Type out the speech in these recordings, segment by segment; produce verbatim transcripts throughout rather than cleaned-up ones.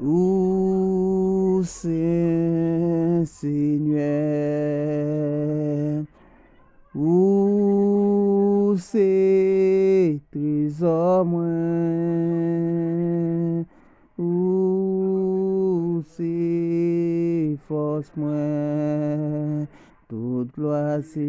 Ou sen, Senyè, ou se trezò mwen, ou se fòs mwen, tout glwa se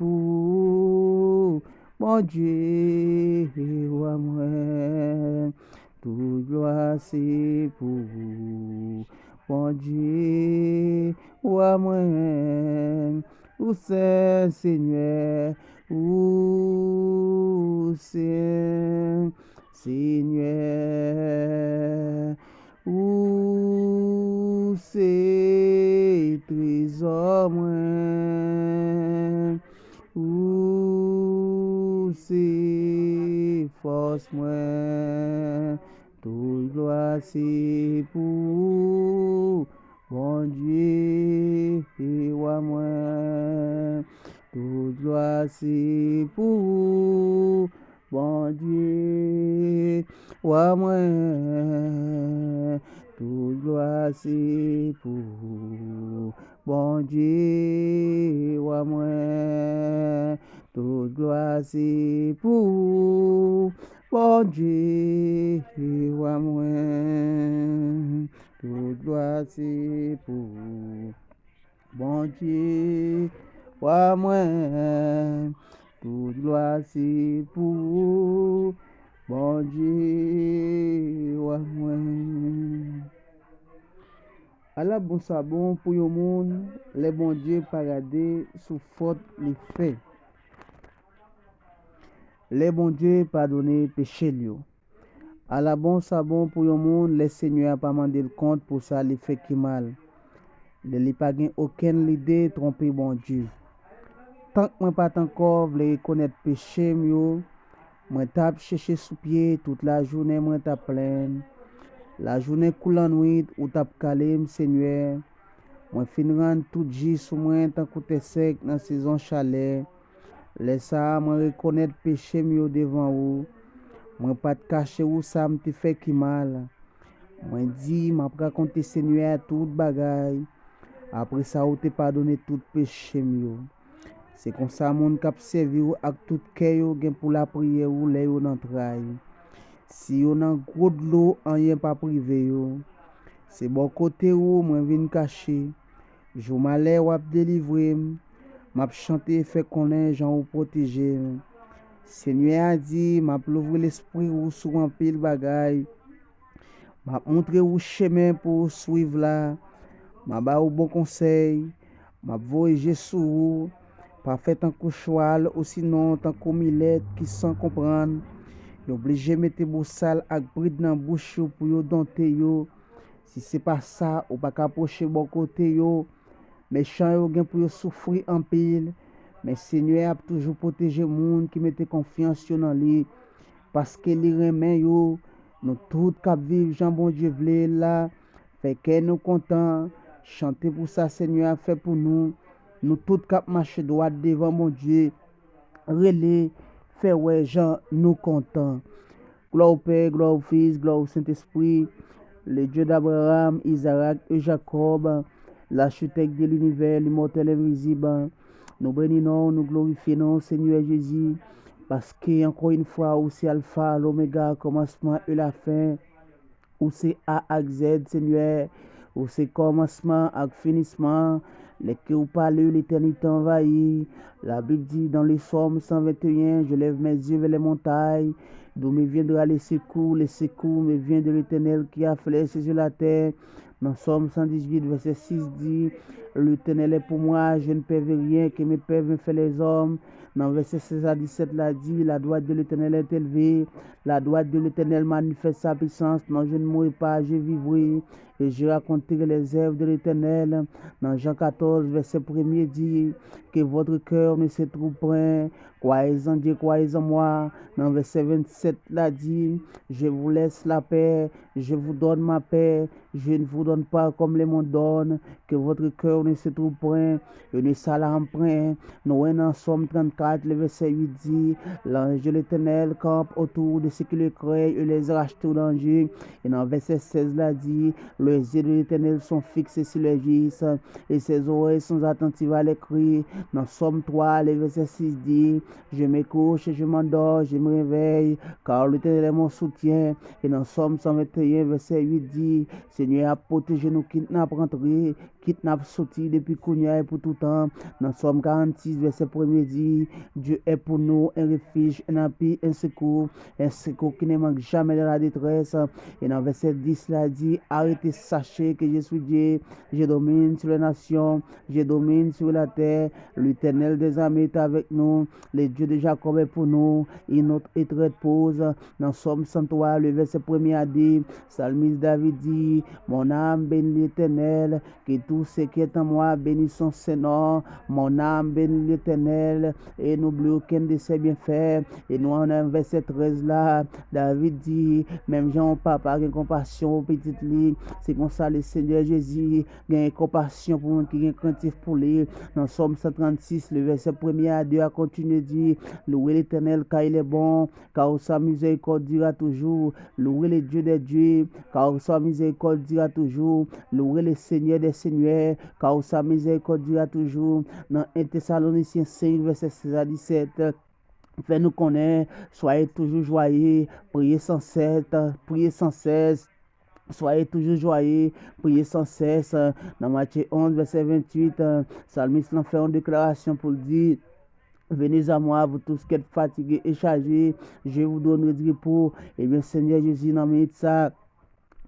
pou ou, Bondye, wa mwen. Tout glwa se pou ou, Bondye, wa mwen. Ou sen, Senyè, ou sen, Senyè, ou se trezò mwen, ou se fòs mwen. Tout glwa se pou ou, Bondye, wa mwen. Tout glwa se pou ou, Bondye, wa mwen. Tout glwa se pou ou, Bondye, wa mwen. Tout glwa se pou ou, Bondye, wa mwen. Tout glwa se pou ou, Bondye, wa mwen. Tout glwa se pou ou, Bondye, wa mwen. Ala bon sa bon pou yon moun lè Bondye pa gade sou fòt li fè. Lè Bondye padone peche l yo. Ala bon sa bon pou yon moun lè Senyè a pa mande l kont pou sa li fè ki mal. Lè li pa gen okenn lide twonpe Bondye. Tank mwen pa t ankò vle rekonèt peche m yo, mwen t ap chèche sou pye tout lajounen, mwen t ap plenn. Lajounen kou lannwit, ou t ap kale m, Senyè. Mwen fin rann tout ji sou mwen tankou tè sèk nan sezon chalè. Lè sa a, mwen rekonèt peche m yo devan ou. Mwen pa t kache ou sa m te fè ki mal. Mwen di, m ap rakonte Senyè a tout bagay. Apre sa, ou te padone tout peche m yo. Se konsa, moun k ap sèvi w ak tout kè yo gen pou lapriyè ou lè yo nan tray. Si yo nan gwo dlo, anyen p ap rive yo. Se bò kote ou mwen vin kache. Jou malè, w ap delivre m. M ap chante, fè konnen jan ou pwoteje m. Senyè a di, m ap louvri lespri ou sou anpil bagay. M ap montre ou chemen pou ou swiv la. M ap ba ou bon konsèy. M ap voye je sou ou. Pa fè tankou chwal, osinon tankou milèt ki san konprann. Yo blije mete bosal ak brid nan bouch yo pou yo donte yo. Si se pa sa, ou pa ka pwoche bò kote yo. Mechan yo gen pou yo soufri anpil, men Senyè a ap toujou pwoteje moun ki mete konfyans yo nan li, paske li renmen yo. Nou tout k ap viv jan Bondye vle l la, fè kè nou kontan, chante pou sa Senyè a fè pou nou. Nou tout k ap mache dwat devan Bondye, rele, fè wè jan nou kontan. Gloire au Père, gloire au Fils, gloire au Saint-Esprit, le Dieu d'Abraham, Isaac et Jacob, l'architecte de l'univers, l'immortel invisible. Nou beni non, nou glorifye non, Senyè Jezi, paske ankò yon fwa, ou se Alfa, l'Omega, kòmansman e lafen. Ou se A ak Z, Senyè. Ou se kòmansman ak finisman. Lè ke ou pale, letènite anvayi. La Bible dit dans le psaume cent vingt et un, je lève mes yeux vers les montagnes, d'où me viendra le secours? Le secours me vient de l'Éternel qui a fait les cieux et la terre. Dans Psaume cent dix-huit, verset six dit, L'Éternel est pour moi, je ne perds rien, que me peuvent me faire les hommes? Dans verset seize à dix-sept, la dit, La droite de l'Éternel est élevée, la droite de l'Éternel manifeste sa puissance, non, je ne mourrai pas, je vivrai, et je raconterai les œuvres de l'Éternel. Dans Jean quatorze, verset premier dit, Que votre cœur ne se trouble point, croyez en Dieu, croyez en moi. Dans verset vingt-sept, la dit, Je vous laisse la paix, je vous donne ma paix, je ne vous donne pas comme le monde donne, que votre cœur ne se trouble point, et ne s'alarme point. Nou wè nan Sòm trannkat, quatre, le verset huit dit, l'ange de l'Éternel campe autour de ceux qui le craignent et les racheter au danger. Et dans verset seize, là dit, les yeux de l'Éternel sont fixés sur les justes et ses oreilles sont attentives à leurs cris. Dans Somme trois, le verset six dit, je me couche et je m'endors, je me réveille, car l'Éternel est mon soutien. Et dans Somme cent vingt et un, verset huit dit, Seigneur a protégé nous, quitte n'a rentré, kit n ap soti depi kounye a e pou toutan. Nan Sòm karannsis, vèsè premye di, Dieu est pour nous un refuge, un appui, un secours, un secours qui ne manque jamais dans la détresse. E nan vèsè dis la di, Arrêtez, sachez que je suis Dieu, je domine sur les nations, je domine sur la terre. L'Éternel des armées est avec nous, le Dieu de Jacob est pour nous, une autre et très pause. Nan Sòm san twa, le vèsè premye a di, Salmis David di, Mon âme bénit l'Éternel, que tout ce qui est en moi bénisse son saint nom. Mon âme bénit l'Éternel et n'oublie aucun de ses bienfaits. E nou an nan vèsè trèz la, David di, menm jan yon papa gen konpasyon pou pitit li, se konsa Lesenyè Jezi gen konpasyon pou moun ki gen krentif pou li. Nan Sòm san trannsis, le vèsè premye a de a kontinye di, Louez l'Éternel car il est bon, car sa miséricorde dure à toujours. Louez le Dieu des dieux, car sa miséricorde dure à toujours. Louez le Seigneur des seigneurs, car sa miséricorde dure à toujours. Nan en Tesalonisyen senk, vèsè sèz a disèt, fè nou konnen, soyez toujours joyeux, priez sans cesse, priez sans cesse. Soyez toujours joyeux, priez sans cesse. Nan Matye onz, vèsè venntuit, salmis lan fè yon deklarasyon pou l di, Venez à moi, vous tous qui êtes fatigués et chargés, je vous donnerai du repos. Ebyen, Senyè Jezi, nan minit sa,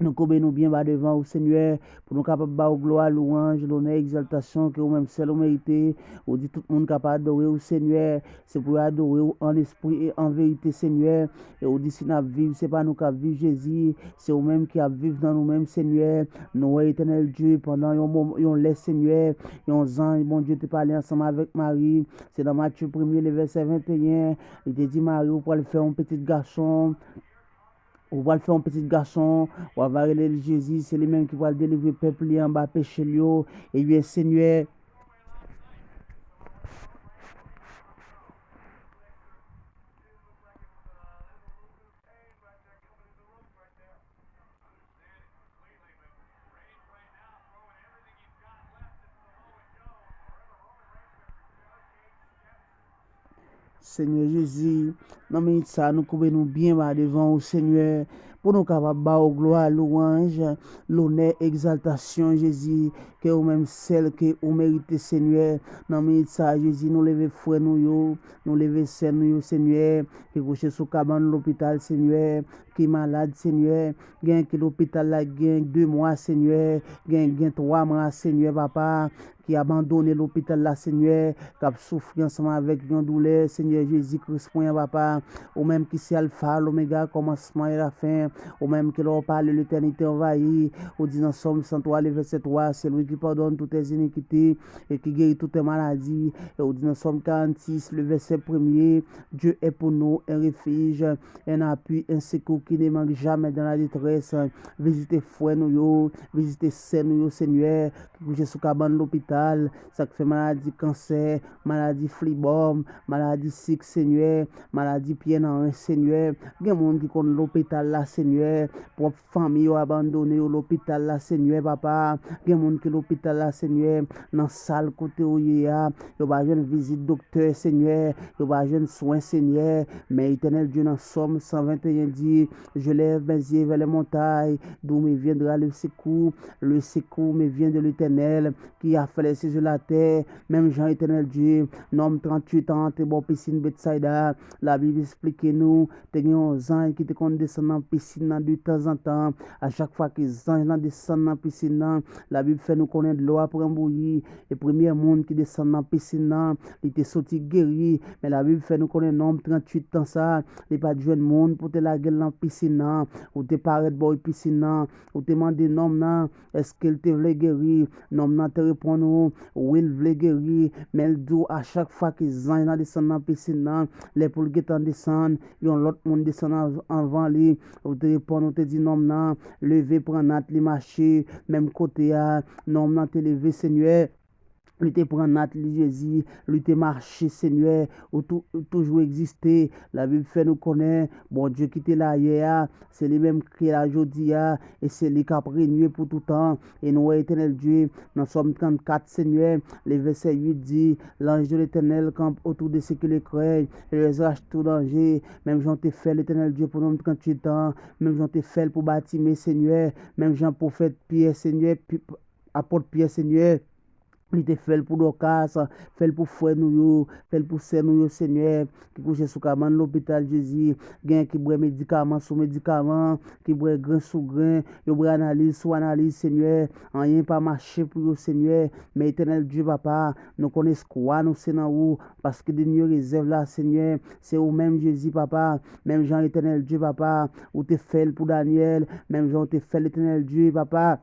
nou koube nou byen ba devan ou, Senyè, pou nou kapab ba ou glwa, louwanj, lonè, egzaltasyon ke ou menm sèl ou merite. Ou di tout moun k ap adore ou, Senyè, se pou yo adore ou an espri e an verite, Senyè. E ou di si n ap viv, se pa nou k ap viv, Jezi, se ou menm ki ap viv nan nou menm, Senyè. Nou wè, Etènèl Dye, pandan yon moman, yon lè, Senyè, yon zanj Bondye te pale ansanm avèk Mari. Se nan Matye premye, le vèsè venteyen, li te di Mari, ou pral fè yon pitit gason. Ou pral fè yon pitit gason, w a va rele l Jezi, se li menm ki pral delivre pèp li anba peche l yo. Ebyen, Senyè, Senyè Jezi, nan minit sa, nou koube nou byen ba devan ou, Senyè, pou nou kapab ba ou glwa, louwanj, lonè, egzaltasyon, Jezi, ke ou menm sèl ke ou merite, Senyè. Nan minit sa, Jezi, nou leve frè nou yo, nou leve sè nou yo, Senyè, ki kouche sou kabann lopital, Senyè, ki malad, Senyè. Gen ki lopital la, gen de mwa, Senyè, gen, gen twa mwa, Senyè, papa, ki abandone lopital la, Senyè, k ap soufri ansanm avèk yon doulè, Senyè Jezi Kris mwen an, papa, ou menm ki se Alfa, Lomega, kòmansman e lafen, ou menm ke lè w pale, letènite anvayi, ou di nan Sòm san twa, le vèsè twa, c'est lui qui pardonne toutes tes iniquités et qui guérit toutes tes maladies, e ou di nan Sòm karannsis, le vèsè premye, Dieu est pour nous un refuge, un appui, un secours qui ne manque jamais dans la détresse. Vizite frè nou yo, vizite sè nou yo, Senyè, ki kouche sou kabann lopital, sa k fè maladi kansè, maladi flibòm, maladi sik, Senyè, maladi pyè nan ren, Senyè. Gen moun ki konn lopital la, Senyè, pwòp fanmi yo abandone yo lopital la, Senyè, papa. Gen moun ki lopital la, Senyè, nan sal kote yo ye a, yo pa jwenn vizit doktè, Senyè, yo pa jwenn swen, Senyè. Men Etènèl Dye nan Sòm san venteyen di, Je lève mes yeux vers les montagnes, d'où me viendra le secours? Le secours me vient de l'Éternel, qui a fait les cieux et la terre. Menm jan Etènèl Dye, nonm tranntuit an te bò pisin Betsayda, Labib esplike nou, te gen yon zanj ki te konn desann nan pisin nan de tanzantan. A chak fwa ke zanj lan desann nan pisin nan, Labib fè nou konnen dlo a pran bouyi. E premyè moun ki desann nan pisin nan, li te soti geri. Men Labib fè nou konnen nonm tranntuit an sa, li pa t jwenn moun pou te lage l nan pisin nan. Ou te parèt bò pisin nan, ou te mande nonm nan, èske l te vle geri. Nonm nan te reponn ou, wi, l vle geri, men l di w a chak fwa ke zanj lan desann nan pisin nan, lè pou l gentan desann, yon lòt moun desann an-, anvan li. Ou te reponn, ou te di nonm nan, leve, pran nat li, mache, menm kote a, nonm nan te leve, Senyè. Li te pran nat li, Jezi, li te mache, Senyè, ou tou- ou toujou egziste. Labib fè nou konnen, Bondye ki te la yè a, se li menm ki la jodi a, e se li k ap renye pou toutan. E nou wè, Etènèl Dye, nan Sòm trannkat, Senyè, le vèsè uit di, L'ange de l'Éternel campe autour de ceux qui le craignent, et les arrache tout danger. Menm jan w te fè l, Etènèl Dye, pou nonm tranntuit an, menm jan w te fè l pou Batime, Senyè, menm jan pwofèt Pyè, Senyè, pi- apot Pyè, Senyè, li te fè l pou Dòkas, fè l pou frè nou yo, fè l pou sè nou yo, Senyè, ki kouche sou kabann lopital, Jezi. Gen ki bwè medikaman sou medikaman, ki bwè grenn sou grenn, yo bwè analiz sou analiz, Senyè. Anyen pa mache pou yo, Senyè. Men Etènèl Dye, Papa, nou konnen espwa nou se nan ou, paske dènye rezèv la, Senyè, se ou menm, Jezi, Papa. Menm jan, Etènèl Dye, Papa, ou te fè l pou Danyèl, menm jan ou te fè l, Etènèl Dye, Papa,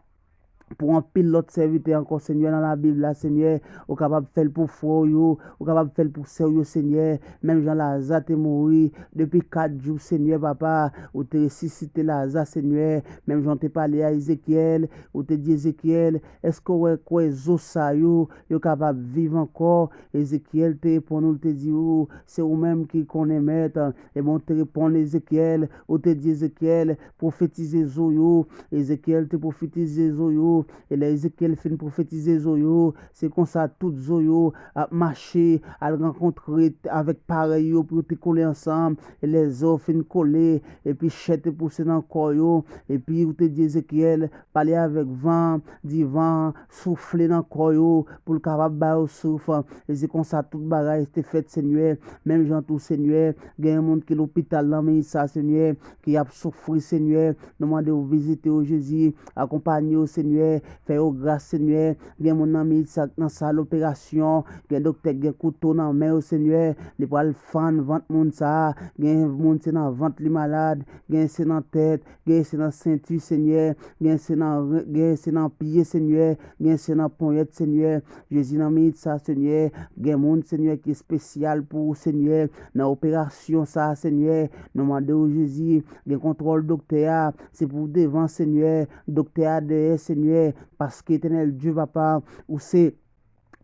pou anpil lòt sèvitè ankò, Senyè, nan Labib la, Senyè, ou kapab fè l pou frè w yo, ou kapab fè l pou sè w yo, Senyè, menm jan Laza te mouri depi kat jou, Senyè, Papa, ou te resisite Laza, Senyè, menm jan w te pale a Ezekyèl, ou te di Ezekyèl, èske w wè kwè zo sa yo, yo kapab viv ankò? Ezekyèl te reponn ou, l te di ou, se ou menm ki konnen, Mèt. Ebyen, ou te reponn Ezekyèl, ou te di Ezekyèl, pwofetize zo yo. Ezekyèl te pwofetize zo yo. E lè Ezekyèl fin pwofetize zo yo, se konsa tout zo yo ap mache, al rankontre avèk parèy yo pou yo te kole ansanm. E lè zo fin kole, epi chè te pouse nan kò yo, epi ou te di Ezekyèl, pale avèk van, di van, soufle nan kò yo, pou l kapab ba yo souf. E se konsa tout bagay te fèt, Senyè. Menm jan tou, Senyè, gen yon moun ki lopital nan minit sa, Senyè, ki ap soufri, Senyè. Nou mande w vizite yo, Jezi. Akonpanye yo, Senyè. Fè yo gras, Senyè. Gen moun nan minit sa k nan sal operasyon. Gen doktè k gen kouto nan men yo, Senyè. Li pral fann vant moun sa a. Gen moun se nan vant li malad. Gen se nan tèt. Gen se nan senti, Senyè. Gen se nan ren, gen se nan pye, Senyè. Gen se nan ponyèt, Senyè. Jezi, nan minit sa, Senyè, gen moun, Senyè, ki espesyal pou ou, Senyè, nan operasyon sa, Senyè. Nou mande w, Jezi, gen kontwòl doktè a, se pou w devan, Senyè, doktè a dèyè, Senyè, paske, Etènèl Dye, Papa, ou se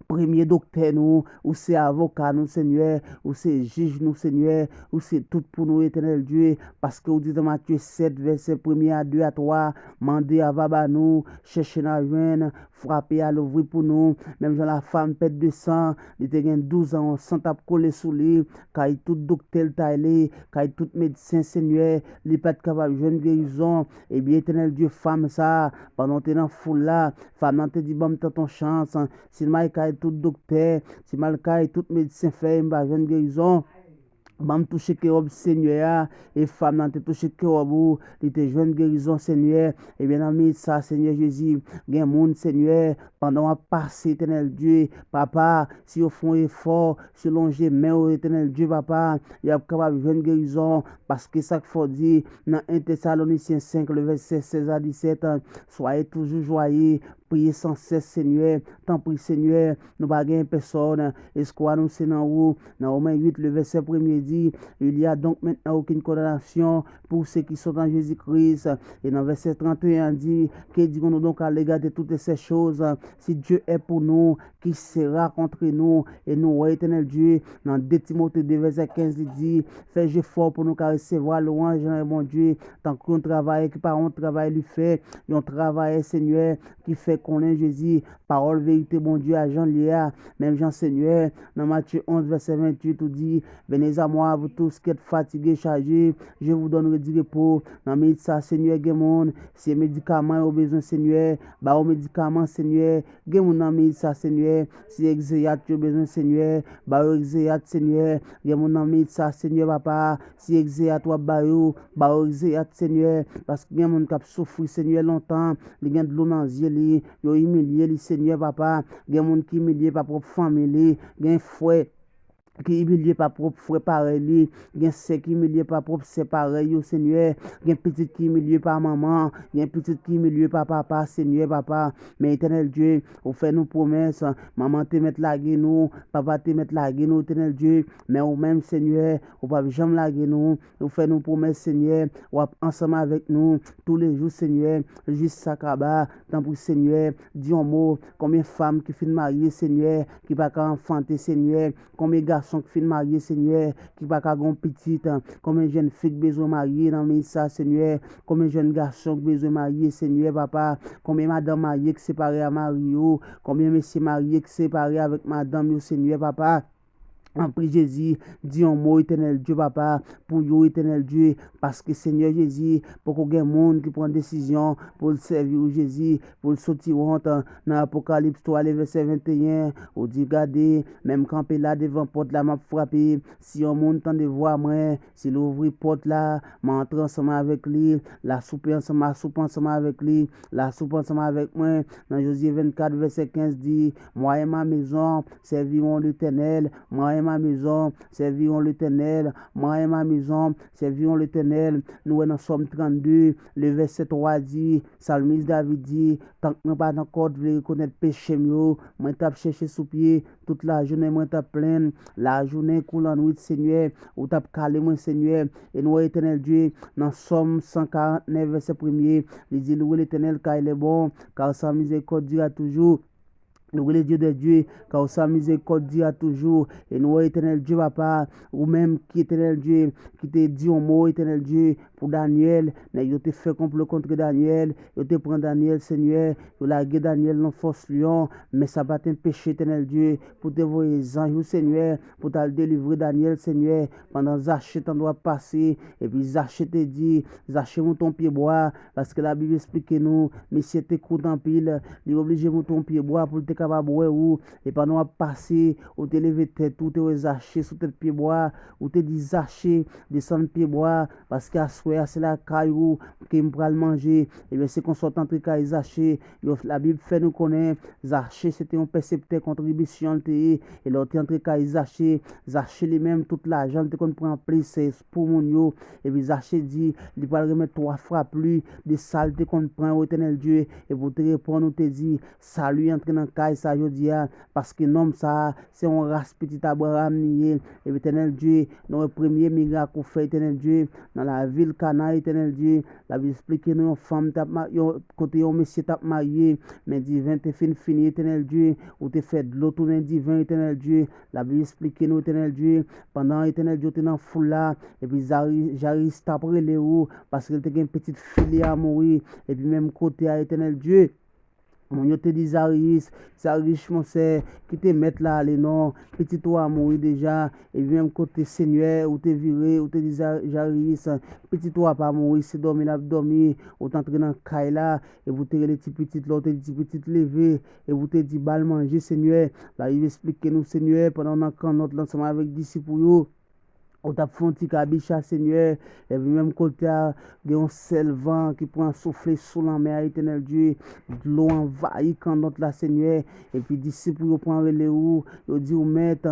premye doktè nou, ou se avoka nou, Senyè, ou se jij nou, Senyè, ou se tout pou nou, Etènèl Dye, paske ou di nan Matye sèt, vèsè premye a de a twa, mande, a va ba nou, chèche, n a jwenn, frape, a louvri pou nou. Menm jan lafanm pèt de san, li te gen douz an, yon san t ap kole sou li, kay tout doktè l t ale, kay tout medsen, Senyè, li pa t kapab jwenn gerizon. Ebyen, Etènèl Dye, fanm sa a, pandan w te nan foul la, fanm nan te di, ban m tante yon chans, si m al kay tout doktè, si m al kay tout medsen fè, m pa jwenn gerizon. Ban m touche kewòb Senyè a, e fanm nan te touche kewòb ou, li te jwenn gerizon Senyè. Ebyen, nan minit sa, Senyè Jezi, gen moun, Senyè, pandan w ap pase, Etènèl Dye, Papa, si yo fè yon efò, si yo lonje men yo, Etènèl Dye, Papa, y ap kapab jwenn gerizon, paske sa k fè w di, nan en Tesalonisyen senk, le vèsè sèz a disèt, soyez toujours joyeux, priye san sès, Senyè. Tanpri, Senyè, nou pa gen pèsòn. Espwa nou se nan ou. Nan Women uit, le vèsè premye di, Il y a donc maintenant aucune condamnation pour ceux qui sont en Jésus-Christ. E nan vèsè trannteyen an di, Que dirons-nous donc à l'égard de toutes ces choses? Si Dieu est pour nous, qui sera contre nous? E nou wè, Etènèl Dye, nan de Timote de, vèsè kenz, li di, Fè jefò pou nou ka resevwa lwanj nan men Bondye, tankou yon travayè ki pa wont travay li fè, yon travayè, Senyè, ki fè konnen Jezi, pawòl verite Bondye a jan l ye a. Menm jan, Senyè, nan Matye onz, vèsè venntuit, ou di, Venez à moi, vous tous qui êtes fatigués, chargés, je vous donnerai du repos. Nan minit sa, Senyè, gen moun, se medikaman yo bezwen, Senyè, ba yo medikaman, Senyè. Gen moun nan minit sa, Senyè, se egzeyat yo bezwen, Senyè, ba yo egzeyat, Senyè. Gen moun nan minit sa, Senyè, Papa, se egzeyat w ap ba yo, ba yo egzeyat, Senyè, paske gen moun k ap soufri, Senyè, lontan, li gen dlo nan zye li, yo imilye li, Senyè, Papa. Gen moun ki imilye pa pwòp fanmi li, gen frè ki imilye pa pwòp frè parèy li, gen sè ki imilye pa pwòp sè parèy yo, Senyè, gen pitit ki imilye pa manman, gen pitit ki imilye pa papa, Senyè, papa. Men Etènèl Dye, ou fè nou pwomès, manman te mèt lage nou, papa te mèt lage nou, Etènèl Dye, men ou menm, Senyè, ou p ap janm lage nou. Ou fè nou pwomès, Senyè, w ap ansanm avèk nou toulejou, Senyè, jis sa kaba. Tanpri, Senyè, di yon mo, konbyen fanm ki fin marye, Senyè, ki pa ka anfante, Senyè, konbyen gason ki fin marye, Senyè, ki pa ka gon pitit, konbyen jèn fi k bezwen marye nan minit sa, Senyè, konbyen jèn gason k bezwen marye, Senyè, papa, konbyen madanm marye k separe a mari yo, konbyen mesye marye k separe avèk madanm yo, Senyè, papa. Tanpri, Jezi, di yon mo, Etènèl Dye, papa, pou yo, Etènèl Dye, paske Senyè Jezi, poko gen moun ki pran desizyon pou l sèvi w, Jezi, pou l soti wont. Nan Apokalips twa, le vèsè venteyen, ou di, gade, menm kanpe la devan pòt la, m ap frape. Si yon moun tande vwa mwen, si l ouvri pòt la, m a antre ansanm avèk li, l a soupe ansanm, m a soupe ansanm avèk li, l a soupe ansanm avèk mwen. Nan Jozye vennkat, vèsè kenz di, Moi et ma maison servirons l'Éternel, moi et ma maison servirons l'Éternel, moi et ma maison servirons l'Éternel. Nou wè nan Sòm trannde, le vèsè twa di, salmis David di, tank mwen pa t ankò t vle rekonèt peche m yo, mwen t ap chèche sou pye, tout lajounen mwen t ap plenn, lajounen kou lannwit, Senyè, ou t ap kale mwen, Senyè. E nou wè, Etènèl Dye, nan Sòm san karant nèf, vèsè premye, li di, Louez l'Éternel, car il est bon, car sa miséricorde dure à toujours. Louez le Dieu des dieux, car sa miséricorde dure à toujours. E nou wè, Etènèl Dye, papa, ou menm ki, Etènèl Dye, ki te di yon mo, Etènèl Dye, pou Danyèl, nèg yo te fè konplo kont Danyèl, yo te pran Danyèl, Senyè, yo lage Danyèl nan fòs lyon, men sa pa t anpeche, Etènèl Dye, pou te voye zanj ou, Senyè, pou t al delivre Danyèl, Senyè, pandan Zache t andwa pase, epi Zache te di, Zache moute yon pyebwa, paske Labib esplike nou, misye te kout anpil, li oblije moute yon pyebwa pou l te kapab wè ou, e pandan w ap pase, ou te leve tèt ou, ou te wè Zache sou tèt pyebwa, ou te di, Zache, desann pyebwa, paske aswè a se lakay ou ke m pral manje. Ebyen, se konsa w t antre kay Zache. Yo, Labib fè nou konnen, Zache se te yon pèseptè kontribisyon l te ye. E lè w te antre kay Zache, Zache li menm, tout lajan l te konn pran plis, se pou moun yo. Epi Zache di, li pral remèt twa fwa plis de sa l te konn pran yo, Etènèl Dye. Epi w te reponn, ou te di, Sali antre nan kay sa jodi a, paske nonm sa a, se yon ras pitit Abraram li ye. Epi, Etènèl Dye, nou wè premye mirak ou fè, Etènèl Dye, nan lavil Kana, Etènel Dye. Labib esplike nou yon fanm t ap ma-, yon, kote yon mesye t ap marye, men diven te fin fini, Etènel Dye. Ou te fè dlo tounen diven, Etènel Dye. Labib esplike nou, Etènel Dye, pandan, Etènel Dye, ou te nan foul la, epi Zari-, Jayis t ap rele ou, paske l te gen pitit fi li a mouri, epi menm kote a, Etènel Dye, moun yo te di Zariyis, Zariyis, monchè, kite mèt la ale non, pitit ou a mouri deja. Epi menm kote, Senyè, ou te vire, ou te di Za-, Zariyis, pitit ou a pa mouri, se dòmi l ap dòmi. Ou t antre nan kay la, epi ou te rele ti pitit la, ou te di, ti pitit, leve, epi ou te di, ba l manje, Senyè. Labib esplike nou, Senyè, pandan w nan kannòt la ansanm avèk disip ou yo, ou t ap fè yon ti kabicha, Senyè, epi menm kote a, gen yon sèl van ki pran soufle sou lanmè a, Etènèl Dye, dlo anvayi kannòt la, Senyè, epi disip ou yo pran rele ou, yo di ou, Mèt,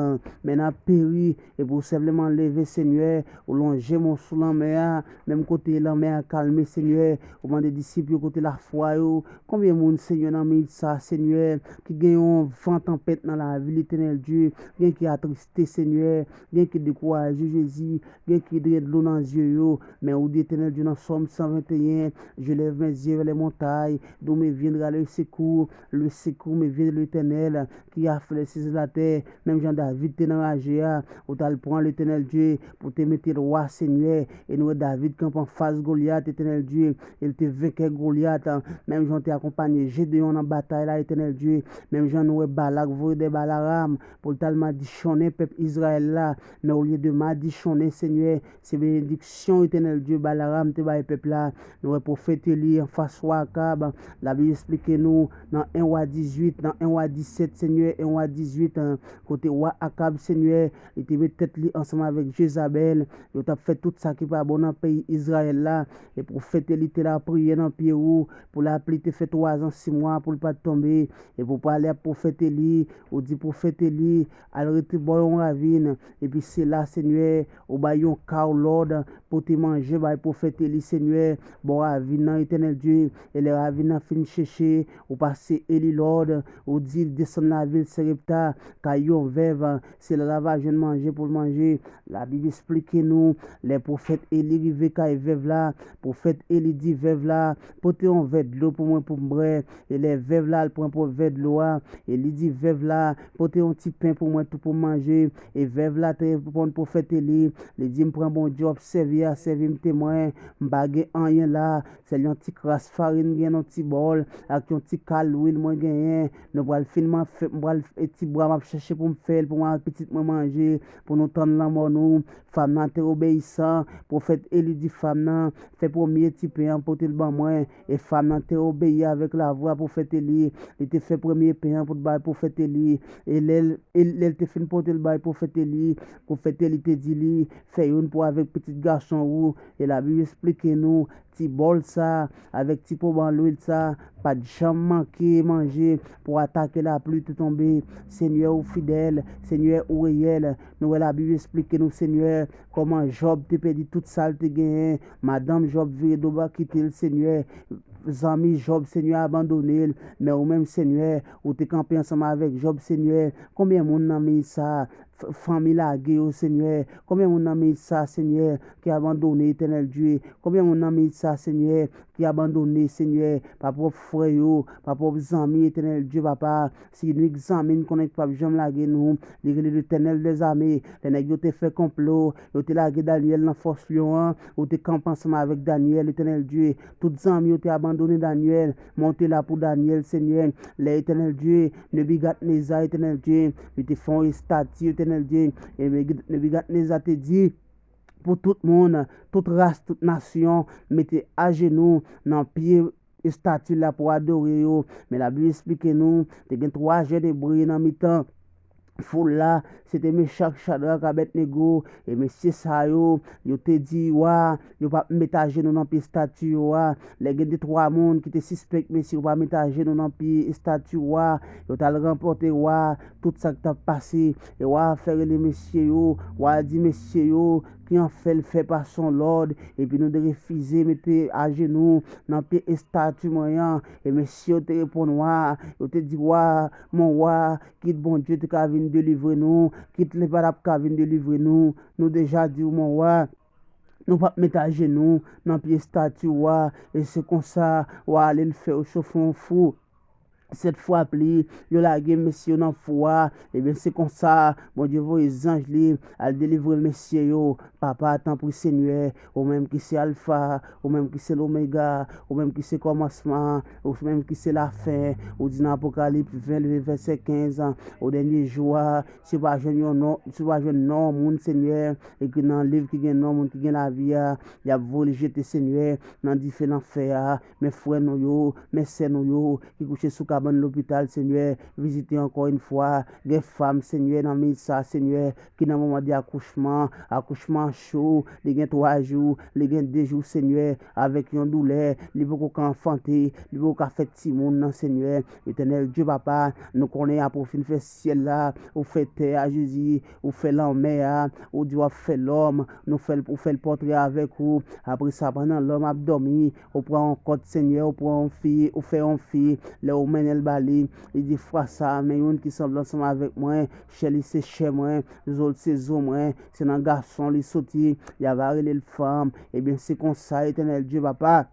men n ap peri, epi ou senpleman leve, Senyè, ou lonje men w sou lanmè a, menm kote lanmè a kalme, Senyè, ou mande disip yo kote lafwa yo, konbyen moun, Senyè, nan minit sa, Senyè, ki gen yon van tanpèt nan lavi l, Etènèl Dye, gen ki atriste, Senyè, gen ki dekouraje, Jezi, gen ki gen dlo nan zye yo, men ou di, Etènèl Dye, nan Sòm san venteyen, Je lève mes yeux vers les montagnes, d'où me viendra le secours? Le secours me vient de l'Éternel, qui a fait les cieux et la terre. Menm jan David te nan raje a, ou t al pran Letènèl Dye pou te mete l wa, Senyè. E nou wè David kanpe anfas Golyat, Etènèl Dye, e l te venkè Golyat. Menm jan w te akonpanye Jedeyon nan batay la, Etènèl Dye. Menm jan nou wè Balak voye dèyè Balaram pou l t al madichonnen pèp Izrayèl la. Men olye de madi Chonnen, Senyè, se benediksyon Etènèl Dye Balaam te bay pèp la. Nou wè pwofèt Eli anfas wa Akab. Labib esplike nou nan en Wa dizuit, nan en Wa disèt, Senyè, en Wa dizuit, an, kote wa Akab, Senyè, li te met tèt li ansanm avèk Jezabèl. Yo t ap fè tout sa ki pa bon nan peyi Izrayèl la. E pwofèt Eli te la priyè nan pye ou pou lapli te fè twazan sis mwa pou l pa t tonbe. E pou pale ak pwofèt Eli, ou di pwofèt Eli, al rete bò yon ravin. Epi se la, Senyè, ou bay yon kaw lòd, pote manje bay pwofèt Eli, Senyè, bò ravin nan, Etènèl Dye. E lè ravin nan fin cheche, ou pase Eli lòd, ou di l desann lavil Serepta, kay yon vèv, se la l ava jwenn manje pou l manje. Labib esplike nou, lè pwofèt Eli rive kay vèv la, pwofèt Eli di vèv la, pote yon vè dlo pou mwen pou m bwè. E lè vèv la al pran pou vè dlo a, Eli di vèv la, pote yon ti pen pou mwen tou pou m manje. E vèv la te reponn pwofèt Eli, li di, m pran Bondye w ap sèvi a, sèvi m temwen, m pa gen anyen la, sèl yon ti kras farin gen nan ti bòl, ak yon ti kal lwil mwen genyen. Nou pral fin, m ap fè, m pral, e ti bwa m ap chèche pou m fè l, pou mwen ak pitit mwen manje, pou nou tann lanmò nou. Fanm nan te obeyisan. Pwofèt Eli di fanm nan, fè premye ti pen an, pote l ban mwen. E fanm nan te obeyi avèk lavwa pwofèt Eli. Li te fè premye pen an pou l bay pwofèt Eli. E lè l, e lè l te fin pote l bay pwofèt Eli, pwofèt Eli te di li, fè youn pou avèk pitit gason ou. E Labib esplike nou, ti bòl sa, avèk ti poban lwil sa, pa t janm manke manje pou atake lapli te tonbe. Senyè, ou fidèl, Senyè, ou reyèl. Nou wè Labib esplike nou, Senyè, kòman Jòb te pèdi tout sa l te genyen. Madanm Jòb vire do ba kite l, Senyè. Zanmi Jòb, Senyè, abandone l. Men ou menm, Senyè, ou te kanpe ansanm avèk Jòb, Senyè. Konbyen moun nan miz sa, f-, fanmi lage yo, Senyè? Konbyen moun nan miz sa, Senyè, ki abandone, Etènèl Dye? Konbyen moun nan miz sa, Senyè, ki abandone, Senyè, pa pwòp frè yo, pa pwòp zanmi, Etènèl Dye, papa? Si nou egzamine, konnen ki p ap janm lage nou. Li rele Letènèl dèzame. Lè nèg yo te fè konplo, yo te lage Danyèl nan fòs lyon an, ou te kanpe ansanm avèk Danyèl, Etènèl Dye. Tout zanmi yo te abandone Danyèl, men w te la pou Danyèl, Senyè. Lè Etènèl Dye, Nebikadneza, Etènèl Dye, li te fè yon estati, Etènèl Dye. E Nebikadneza te di pou tout moun, tout ras, tout nasyon, mete ajenou nan pye estati la pou adore yo. Men Labib esplike nou, te gen twa jèn ebre nan mitan foul la, se te Mechak, Chadrak, Abèdnego. E mesye sa yo, yo te di wa, yo p ap met ajenou nan pye estati yo a. Lè gen de twa moun ki te sispèk mesye yo pa met ajenou nan pye estati wa, yo t al rapòte wa tout sa k t ap pase. E wa fè rele mesye yo, wa di mesye yo, ki an fè l fè pase yon lòd, epi nou te refize mete ajenou nan pye estati mwen an. E mesye yo te reponn wa, yo te di wa, mon wa, kit Bondye te ka vin delivre nou, kit li pa t ap ka vin delivre nou. Nou deja di w, mon wa, nou p ap met ajenou nan pye estati w a. E se konsa, wa ale l fè yo chofe yon fou. Sèt fwa pli, yo lage mesye yo nan fou a. Ebyen, se konsa, Bondye voye zanj li al delivre mesye yo. Papa, tanpri, Senyè, ou menm ki se Alfa, ou menm ki se Lomega, ou menm ki se kòmansman, ou menm ki se lafen. Ou di nan Apokalips ven, vèsè kenz, o dènye jou a, si w pa jwenn yon non, si w pa jwenn non moun, Senyè, ekri nan liv ki gen non moun ki gen lavi a, y ap voye l jete, Senyè, nan dife lanfè a. Men frè nou yo, men sè nou yo, ki kouche sou kabann lopital, Senyè, vizite ankò yon fwa. Gen fanm, Senyè, nan miz sa, Senyè, ki nan moman de akouchman, akouchman cho, li gen twa jou, li gen de jou, Senyè, avèk yon doulè, li poko ka anfante, li poko ka fè timoun nan, Senyè. Etènèl Dye, Papa, nou konnen apre w fin fè syèl la, ou fè tè a, Jezi, ou fè lanmè a, ou di w ap fè lòm, nou fè l, ou fè l pòtre avèk ou. Apre sa, pandan lòm ap dòmi, ou pran yon kòd, Senyè, ou pran yon fi, ou fè yon fi, lè ou mennen l ba li, li di, fwa sa, men youn ki sanble ansanm avèk mwen, chè li se chè mwen, zo l se zo mwen, se nan gason li soti, y a va rele l fanm. Ebyen, se konsa, Etènèl Dye, Papa,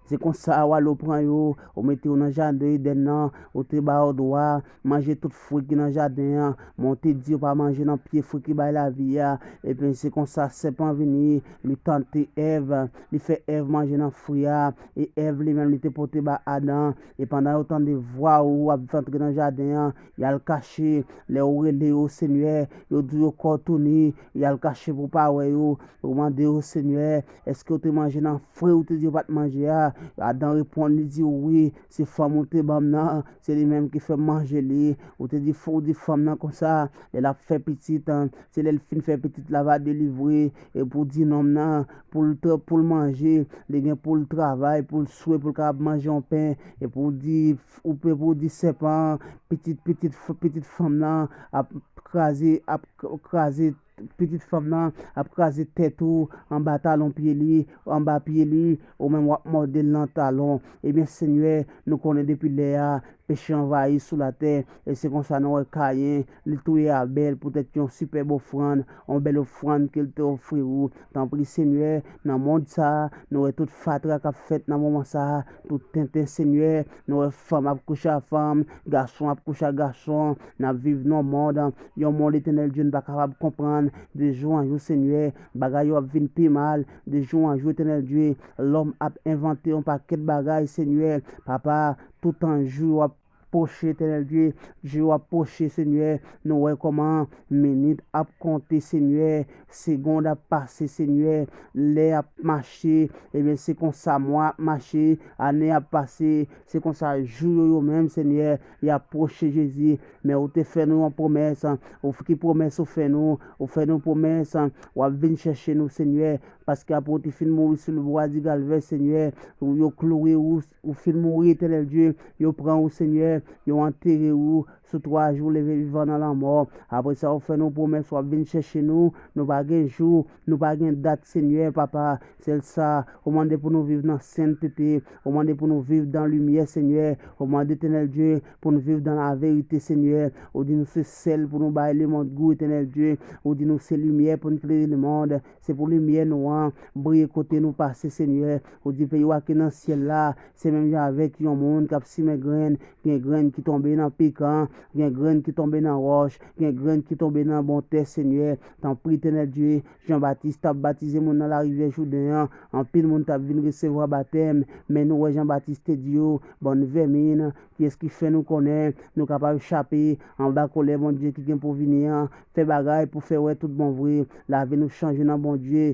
Se konsa, w al, ou pran yo, ou mete yo nan jaden Edenn nan, ou te ba yo dwa manje tout fwi ki nan jaden an, men ou te di yo pa manje nan pye fwi ki bay lavi a. Epi se konsa, sèpan vini, li tante Èv, li fè Èv manje nan fwi a, e Èv li menm, li te pote ba Adan. E pandan yo tande vwa ou ap antre nan jaden an, y al kache. Lè ou rele yo, Senyè, yo di yo kò touni, y al kache pou pa wè yo. Ou mande yo, Senyè, èske yo te manje nan fwi ou te di yo pa t manje a? Adan reponn, li di, wi, se fanm ou te ban m nan, se li menm ki fè m manje li. Ou te di, ou di fanm nan konsa, lè l ap fè pitit, se lè l fin fè pitit la va delivre, epi ou di nonm nan, pou l tra-, pou l manje, li gen pou l travay, pou l swe, pou l kapab manje yon pen, epi ou di, ou pe pou di sèpan, pitit, pitit, pitit fanm nan ap kraze, ap k-, kraze, pitit fanm nan ap kraze tèt ou anba talon pye li, anba pye li, ou menm w ap mòde l nan talon. Ebyen, Senyè, nou konnen depi lè a, peche anvayi sou latè, e se konsa nou wè Kayen, li touye Abèl poutèt yon sipèb ofrann, yon bèl ofrann ke l te ofri ou. Tanpri, Senyè, nan mond sa a, nou wè tout fatra k ap fèt nan moman sa a, tout tenten, Senyè, nou wè fanm ap kouche ak fanm, gason ap kouche ak gason, n ap viv nan yon mond, yon mond, Etènèl Dye, nou pa kapab konprann. De jou an jou, Senyè, bagay yo ap vin pi mal. De jou an jou, Etènèl Dye, lòm ap envante yon pakèt bagay, Senyè. Papa, tout an jou yo ap pwoche, Etènèl Dye, jou yo ap pwoche, Senyè. Nou wè kòman minit ap konte, Senyè, segond ap pase, Senyè, lè ap mache, ebyen, se konsa mwa ap mache, ane ap pase, se konsa jou yo, yo menm, Senyè, y ap pwoche, Jezi. Men ou te fè nou yon pwomès, ou f-, ki pwomès ou fè nou? Ou fè nou pwomès, w ap vin chèche nou, Senyè, paske apre ou te fin mouri sou le bwa di Kalvè, Senyè, ou, yo kloure ou, ou fin mouri, Etènèl Dye, yo pran ou, Senyè, yo antere ou, sou twa jou, leve vivan nan lanmò. Apre sa, ou fè nou pwomès, w ap vin chèche nou, nou pa gen jou, nou pa gen dat, Senyè, Papa, sèl sa, ou mande pou nou viv nan sentete, ou mande pou nou viv dan limyè, Senyè, ou mande, Etènèl Dye, pou nou viv dan laverite, Senyè, ou di nou se sèl pou nou bay lemonn gou, Etènèl Dye, ou di nou se limyè pou nou klere lemonn, se pou limyè nou an briye kote nou pase, Senyè, ou di peyi w a ki nan syèl la, se menm jan avèk yon moun k ap simen grenn, gen grenn ki tonbe nan pikan, gen grenn ki tonbe nan wòch, gen grenn ki tonbe nan bon tè, Senyè. Tanpri, Etènèl Dye, Jan Batis t ap batize moun nan larivyè Jouden an, anpil moun t ap vin resevwa batèm, men nou wè Jan Batis te di yo, bann vèmin, kiyès ki fè nou konnen nou kapab chape anba kòlè Bondye ki gen pou vini an? Fè bagay pou fè wè tout bon vre, lavi nou chanje nan Bondye,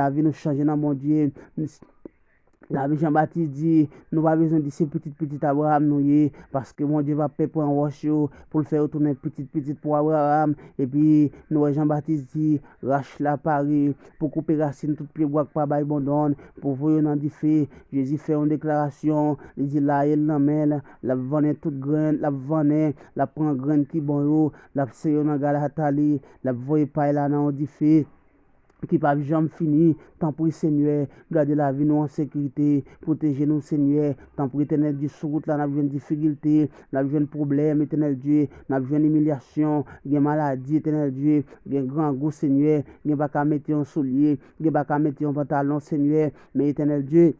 lavi nou chanje nan Bondye. Lavi Jan Batis di, nou pa bezwen di se pitit pitit Abraram nou ye, paske Bondye p ap pè pran wòch yo pou l fè yo tounen pitit pitit pou Abraram. Epi nou wè Jan Batis di, rach la pare pou koupe rasin tout pyebwa k pa bay bon donn, pou voye yo nan dife. Jezi fè yon deklarasyon, li di layè l nan men l, l ap vannen tout grenn, l ap vannen, l ap pran grenn ki bon yo, l ap sere yo nan galata li, l ap voye pay la nan yon dife ki p ap janm fini. Tanpri, Senyè, gade lavi nou an sekirite, pwoteje nou, Senyè. Tanpri, Etènèl Dye, sou wout la, n ap jwenn difikilte, n ap jwenn pwoblèm, Etènèl Dye, n ap jwenn imilyasyon, gen maladi, Etènèl Dye, gen grangou, Senyè, gen pa ka mete yon soulye, gen pa ka mete yon pantalon, Senyè, men Etènèl Dye,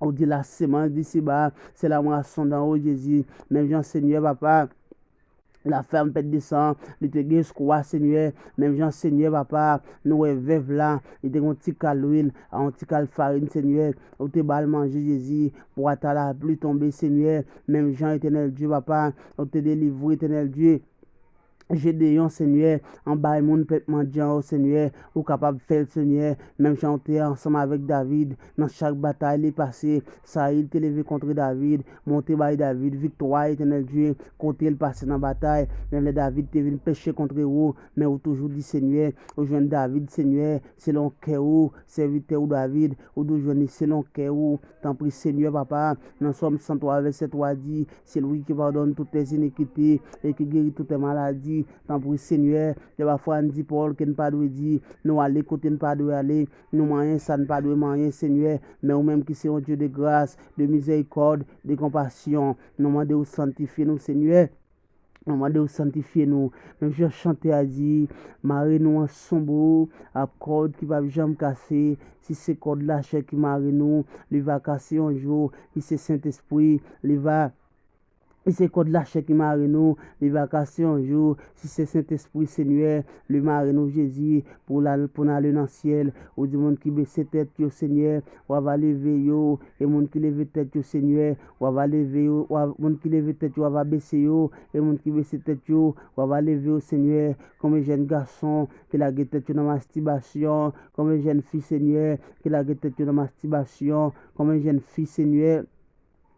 ou di la semans di seba, se la mwason dan o Jezi, menm jan, Senyè, Papa, la fèm pèt de san, li te gen eskwa, Senyè. Menm jan, Senyè, Papa, nou wè vèv la, li te gen yon ti kal lwil, a yon ti kal farin, Senyè. Ou te ba l manje, Jezi, pou ata lapli tonbe, Senyè. Menm jan, Etènèl Dye, Papa, ou te delivre, Etènèl Dye, Jedeyon, Senyè, anba men moun pèp mandyan yo, Senyè. Ou kapab fè l, Senyè, menm jan ou te ansanm avèk David, nan chak batay li pase, Sayil te leve kont David, men ou te bay David viktwa, Etènèl Dye, kote l pase nan batay. Menm lè David te vin peche kont ou, men ou toujou di, Senyè, ou jwenn David, Senyè, selon kè ou, sèvitè ou David, ou di w jwenn li selon kè ou. Tanpri, Senyè, Papa, nan Sòm san twa, vèsè twa di, c'est lui qui pardonne toutes tes iniquités et qui guérit toutes tes maladies. Tanpri, Senyè, gen pafwa n di pawòl ke n pa dwe di, nou ale kote n pa dwe ale, nou manyen sa n pa dwe manyen, Senyè. Men ou menm ki se yon Dye de gras, de mizèrikòd, de konpasyon, nou mande w sanktifye nou, Senyè. Nou mande w sanktifye nou. Menm jan chante a di, mare nou ansanm ou ak kòd ki p ap janm kase. Si se kòd lachè ki mare nou, li va kase yon jou. Si se Sentespri, li va Si se kòd lachè ki mare nou, li va kase yon jou. Si se Sentespri, Senyè, li mare nou, Jezi, pou l al, pou n ale nan syèl. Ou di moun ki bese tèt yo, Senyè, w a va leve yo. E moun ki leve tèt yo, Senyè, w a va leve yo. W a, moun ki leve tèt yo, w a va bese yo. E moun ki bese tèt yo, w a va leve yo, Senyè. Konbyen jèn gason ki lage tèt yo nan mastibasyon? Konbyen jèn fi, Senyè, ki lage tèt yo nan mastibasyon? Konbyen jèn fi, Senyè,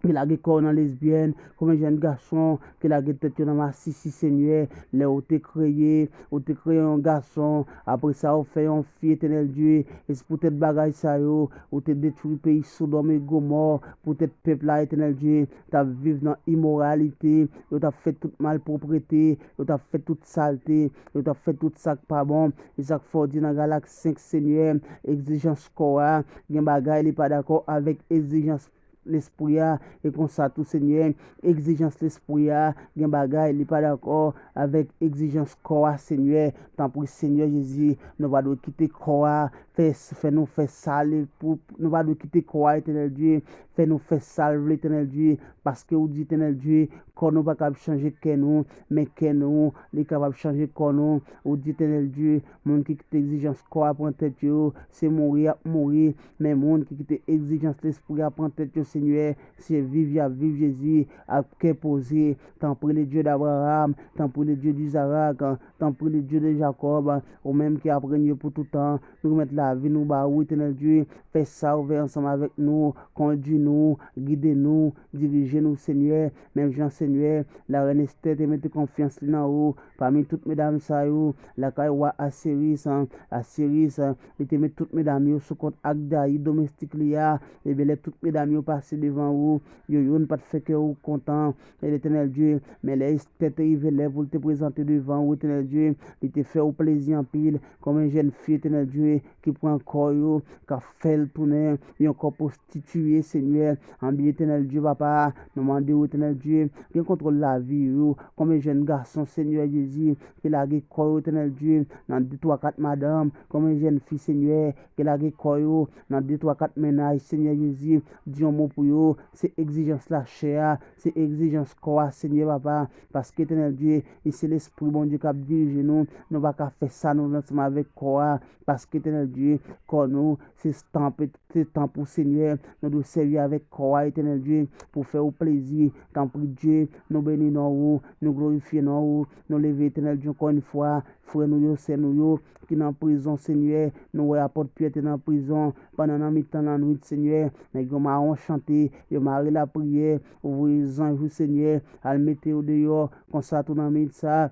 ki lage kò yo nan lesbyèn? Konbyen jèn gason ki lage tèt yo nan masisi, Senyè? Lè ou te kreye, ou te kreye yon gason, apre sa ou fè yon fi, Etènèl Dye. E se poutèt bagay sa yo, ou te detwi peyi Sodòm e Gomò, poutèt pèp la, Etènèl Dye, t ap viv nan imoralite, yo t ap fè tout malpwoprete, yo t ap fè tout salte, yo t ap fè tout sa k pa bon. E sa k fè w di nan Galak senk, Senyè, egzijans kò a, gen bagay li pa dakò avèk egzijans lespri a, e konsa tou, Senyè, egzijans lespri a, gen bagay li pa dakò avèk egzijans kò a, Senyè. Tanpri, Senyè Jezi, nou pa dwe kite kò a fè, fè nou fè sa li pou, nou pa dwe kite kò a, Etènèl Dye, fè nou fè sa l vle, Etènèl Dye, paske ou di, Etènèl Dye, kò nou pa kab chanje kè nou, men kè nou, li kapab chanje kò nou. Ou di, Etènèl Dye, moun ki kite egzijans kò a pran tèt yo, se mouri y ap mouri. Men moun ki kite egzijans lespri a pran tèt yo, Senyè, se viv y ap viv, Jezi, ak kè poze. Tanpri, le Dieu d'Abraham, tanpri, le Dieu d'Isaac, tanpri, le Dieu de Jacob, ou menm ki ap renye pou tout tan, nou remèt lavi nou ba ou, Etènèl Dye. Fè sa ou vle ansanm avèk nou, kondui nou, gide nou, dirije nou, Senyè. Menm jan, Senyè, larèn Estè te mete konfyans li nan ou, pami tout medam sa yo, lakay wa Asiris, Asiris, li te met tout medam yo sou kont ak dayi domestik li a. Ebyen, lè tout medam yo pase devan ou, yo youn pa t fè kè ou kontan, Etènèl Dye. Men lè Estè te rive lè pou l te prezante devan ou, Etènèl Dye, li te fè ou plezi anpil. Konbyen jèn fi, Etènèl Dye, ki pran kò yo, k ap fè l tounen yon kò pwostitiye, Senyè. Anben, Etènèl Dye, Papa, nou mande w, Etènèl Dye, gen kontwòl lavi yo. Konbyen jèn gason, Senyè Jezi, ki lage kò yo, Etènèl Dye, nan de, twa, kat madanm? Konbyen jèn fi, Senyè, ki lage kò yo nan de, twa, kat mennaj, Senyè Jezi? Di yon mo pou yo. Se egzijans lachè a, se egzijans kò a, Senyè, Papa. Paske, Etènèl Dye, e se Lespri Bondye k ap dirije nou. Nou pa ka fè sa nou vle ansanm avèk kò a, paske, Etènèl Dye, kò nou se tanp, se tanp ou, Senyè. Nou dwe sèvi avèk kò a, Etènèl Dye, pou fè ou plezi. Tanpri, Dye, nou beni non ou, nou glorifye non ou, nou leve, Etènèl Dye, ankò yon fwa, frè nou yo, sè nou yo, ki nan prizon, Senyè. Nou wè apòt Pyè te nan prizon, pandan nan mitan lannwit, Senyè, nèg yo mawon chante, yo mare lapriyè, ou voye zanj ou, Senyè, al mete yo deyò. Konsa tou nan minit sa,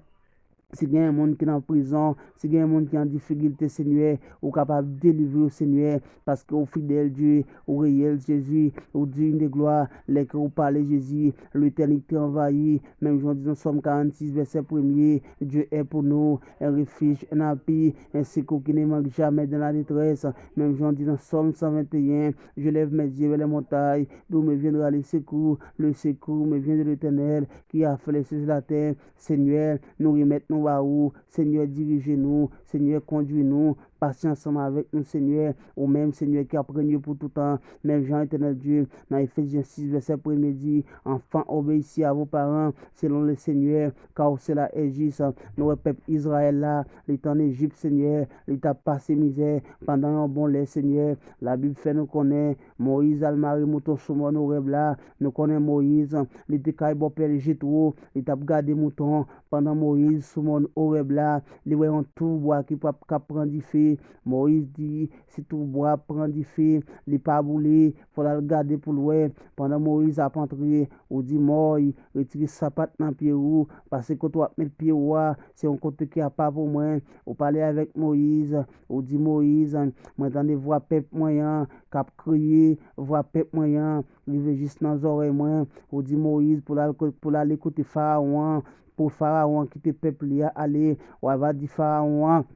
si gen yon moun ki nan prizon, si gen yon moun ki an difikilte, Senyè, ou kapab delivre yo, Senyè, paske ou fidèl, Dye, ou reyèl, Jezi, ou digne de glwa. Lè ke ou pale, Jezi, letènite anvayi. Menm jan w di nan Sòm karannsis, vèsè premye, Dieu est pour nous un refuge, un appui, un secours qui ne manque jamais dans la détresse. Menm jan w di nan Sòm san venteyen, je lève mes yeux vers les montagnes, d'où me viendra le secours? Le secours me vient de l'Éternel, qui a fait les cieux et la terre. Senyè, nou remèt nou ba ou. Senyè, dirije nou. Senyè, kondui nou. Pase ansanm avèk nou, Senyè. Ou menm, Senyè, ki ap renye pou tout tan. Menm jan, Etènèl Dye, nan Efezyen sis, vèsè premye di, enfants, obéissez à vos parents, selon le Seigneur, car cela est juste. Nou wè pèp Izrayèl la, li t an Ejip, Senyè, li t ap pase mizè pandan yon bon lè, Senyè. Labib fè nou konnen Moyiz al mare mouton sou mòn Orèb la. Nou konnen Moyiz, li te kay bòpè l Jetwo, li t ap gade mouton. Pandan Moyiz sou mòn Orèb la, li wè yon toubwa ki p ap, k ap pran dife. Moyiz di, si toubwa ap pran dife, li pa boule, fò l al gade pou l wè. Pandan Moyiz ap antre, ou di, Mòy, retire sapat nan pye ou, paske kote w ap met pye ou a, se yon kote ki apa pou mwen. Ou pale avèk Moyiz, ou di, Moyiz, mwen tande vwa pèp mwen an k ap kriye, vwa pèp mwen an rive jis nan zòrèy mwen. Ou di Moyiz pou l al ko-, pou l ale kote Farawon an, pou Farawon an kite pèp li a ale. W a va di Farawon an,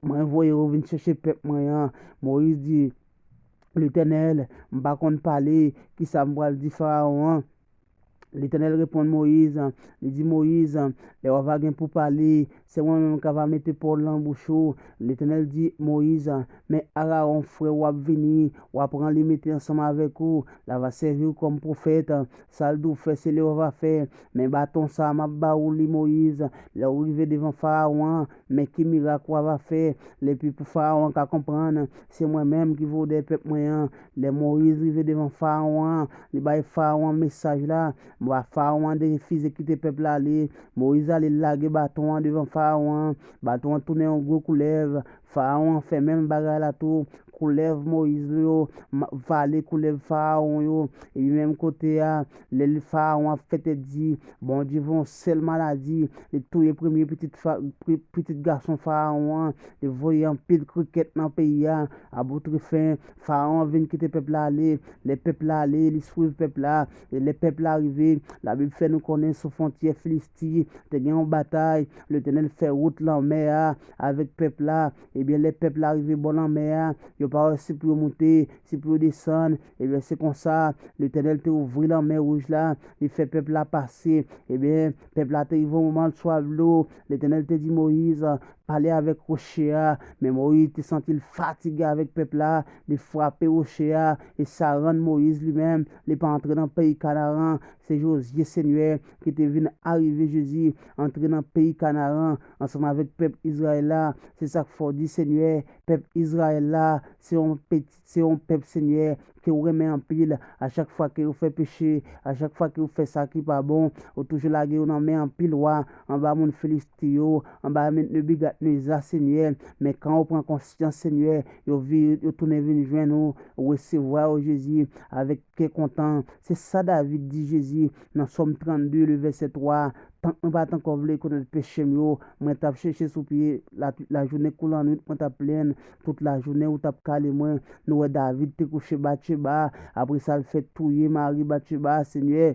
mwen voye ou vin chèche pèp mwen an. Moyiz di, Letènèl, m pa konn pale, kisa m pral di Farawon an? Letènèl reponn Moyiz, li di Moyiz, lè w ava gen pou pale, se mwen menm k ava mete pawòl nan bouch ou. Letènèl di Moyiz, men Arawon, frè w, ap vini, w a pran li mete ansanm avèk ou, l ava sèvi w kòm pwofèt. Sa l di w fè, se li w ava fè. Men baton sa a, m ap ba ou li, Moyiz. Lè w rive devan Farawon an, men ki mirak w ava fè. Epi pou Farawon ka konprann, se mwen menm ki voye w dèyè pèp mwen an. Lè Moyiz rive devan Farawon an, li bay Farawon an mesaj la. Bon, Farawon an refize kite pèp la ale. Moyiz ale lage baton an devan Farawon an. Baton an tounen yon gwo koulèv. Farawon an fè menm bagay la tou. Koulèv Moyiz yo, ma-, vale koulèv Farawon yo. Epi menm kote a, lè li Farawon ap fè tèt di, Bondye voye yon sèl maladi, li touye premye pitit fa-, pi-, pitit gason Farawon an, li voye anpil krikèt nan peyi a. Aboutrefen, Farawon vin kite pèp la ale. Lè pèp la ale, li swiv pèp la. E lè pèp la rive, Labib fè nou konnen sou fwontyè Filisti, te gen yon batay. Letènèl fè wout lanmè a avèk pèp la. Ebyen, lè pèp la rive bò lanmè a, yo pa wè si pou yo moute, si pou yo desann. Ebyen, se konsa, Letènèl te ouvri lanmè wouj la, li fè pèp la pase. Ebyen, pèp la te rive yon moman l swaf dlo. Letènèl te di Moyiz, pale avèk woche a. Men Moyiz te santi l fatige avèk pèp la, li frape woche a, e sa rann Moyiz li menm, li pa antre nan peyi Kanaran. Se Jozye, Senyè, ki te vin arive Jezi antre nan peyi Kanaran ansanm avèk pèp Izrayèl la. Se sa k fè w di, Senyè, pèp Izrayèl la, se yon peti, se yon pèp, Senyè, ke w renmen anpil. A chak fwa ke yo fè peche, a chak fwa ke yo fè sa ki pa bon, ou toujou lage yo nan men anpil wa, anba moun Filisti yo, anba men Nebikadneza, Senyè. Men kan yo pran konsyans, Senyè, yo vire, yo tounen vin jwenn ou, ou resevwa yo, Jezi, avèk kè kontan. Se sa David di Jezi nan Sòm trannde, le vèsè twa, Tank mwen pa t ankò vle rekonèt peche m yo, mwen t ap chèche sou pye, la, lajounen kou lannwit mwen t ap plenn, tout lajounen ou t ap kale mwen. Nou wè David te kouche Batcheba, apre sa l fèk touye mari Batcheba a, Senyè,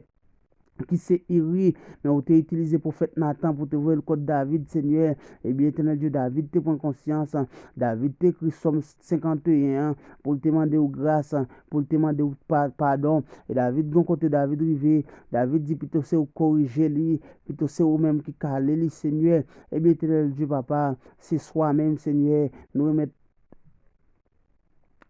ki se Iri, men ou te itilize pwofèt Natan pou te voye l kot David, Senyè. Ebyen, Etènèl Dye, David te pran konsyans, David te ekri Sòm senkanteyen an pou l te mande w gras, pou l te mande w pa-, padon. E David, gon kote David rive, David di pito se ou korije li, pito se ou menm ki kale li, Senyè. Ebyen, Etènèl Dye, Papa, se swa menm, Senyè, nou remèt,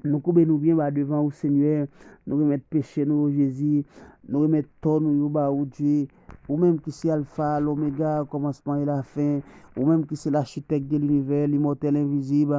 nou koube nou byen ba devan ou, Senyè. Nou remèt peche nou yo, Jezi. Nou remèt tò nou yo ba ou, Dye. Ou menm ki se Alfa, Lomega, kòmansman e lafen. Ou menm ki se lachitèk de linivè, limòtèl, envizib.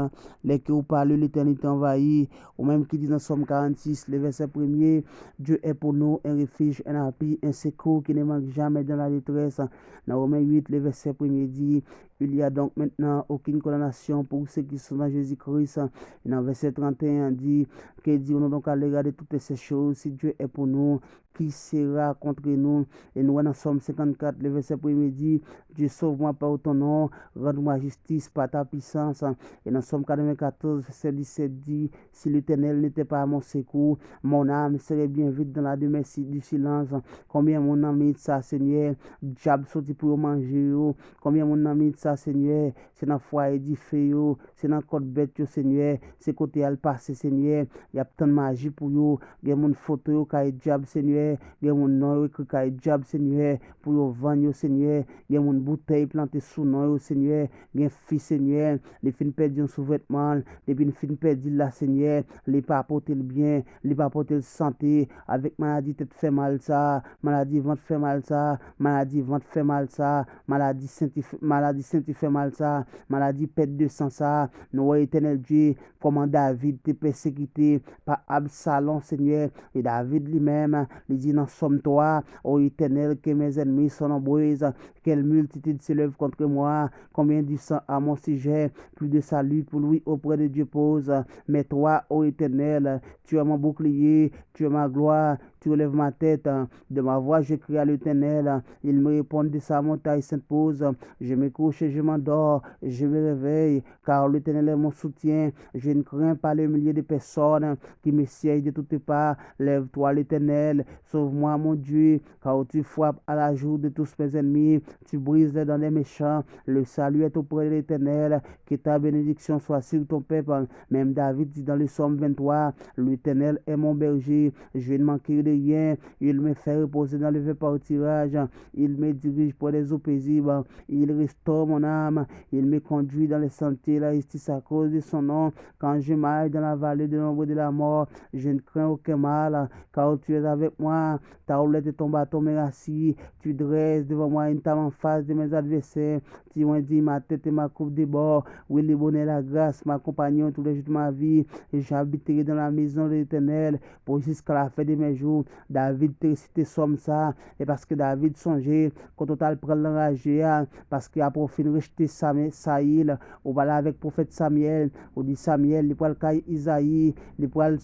Lè ke ou pale, letènite anvayi. Ou menm ki di nan Sòm karannsis, le vèsè premye, Dieu est pour nous un refuge, un appui, un secours qui ne manque jamais dans la détresse. Nan Women uit, le vèsè premye di, Il y a donc maintenant aucune condamnation pour ceux qui sont dans Jésus-Christ. E nan vèsè trannteyen an di, Que dirons donc à l'égard de toutes ces choses? Si Dieu est pour nous, qui sera contre nous? E nou wè nan Sòm senkannkat, le vèsè premye di, Dieu, sauve-moi par ton nom, rends-moi justice par ta puissance. E nan Sòm katrevenkatòz, vèsè disèt di, Si l'Éternel n'était pas à mon secours, mon âme serait bien vite dans la demeure si-, du silence. Konbyen moun nan minit sa, Senyè, dyab soti pou yo manje yo? Konbyen moun nan minit sa, Senyè, se nan fwaye dife yo, se nan kòt bèt yo, Senyè, se kote y al pase, Senyè, y ap tann maji pou yo? Gen moun foto yo kay dyab, Senyè, gen moun non yo ekri kay dyab, Senyè, pou yo vann yo, Senyè, gen moun boutèy plante sou non yo, Senyè, gen fi, Senyè, li fin pèdi yon souvètman l, depi l fin pèdi l la, Senyè, li pa pote l byen, li pa pote l sante, avèk maladi tèt fè mal sa, maladi vant fè mal sa, maladi vant fè mal sa, maladi senti f-, maladi senti fè mal sa, maladi pèt de san sa. Nou wè, Etènèl Dye, kòman David te pèsekite pa Absalon, Senyè. E David li menm, li di nan Sòm twa, O Éternel, que mes ennemis sont nombreux, quelle multitude s'élève contre moi. Combien du sang à mon sujet, plus de salut pour lui auprès de Dieu pose. Mais toi, ô Éternel, tu es mon bouclier, tu es ma gloire, tu relèves ma tête. De ma voix, je crie à l'Éternel, il me répond de sa montagne sainte pose. Je me couche et je m'endors, je me réveille, car l'Éternel est mon soutien. Je ne crains pas le millier de personnes qui me siègent de toutes parts. Lève-toi, l'Éternel, sauve-moi, mon Dieu, car tu frappes à la joue de tous mes ennemis, tu brises les dents des méchants. Le salut est auprès de l'Éternel, que ta bénédiction soit sur ton peuple. Menm David di dans le Psaume vingt-trois, L'Éternel est mon berger, je ne manquerai de rien. Il me fait reposer dans le verdre pâturage. Il me dirige près des eaux paisibles. Il restaure mon âme. Il me conduit dans les sentiers de la justice à cause de son nom. Quand je marche dans la vallée de l'ombre de la mort, je ne crains aucun mal, car tu es avec moi. Ta houlette et ton bâton me rassurent. Tu dresses devant moi une table en face de mes adversaires. Tu enduis ma tête et ma coupe déborde. Oui, le bonheur et la grâce m'accompagneront tous les jours de ma vie, et j'habiterai dans la maison de l'Éternel pour jusqu'à la fin de mes jours. David te resite sòm sa, e paske David sonje kote w t al pran l nan raje a, paske apre w fin rejte Samye-, Sayil, ou pale avèk pwofèt Samyèl, ou di Samyèl, li pral kay Izayi, li pral,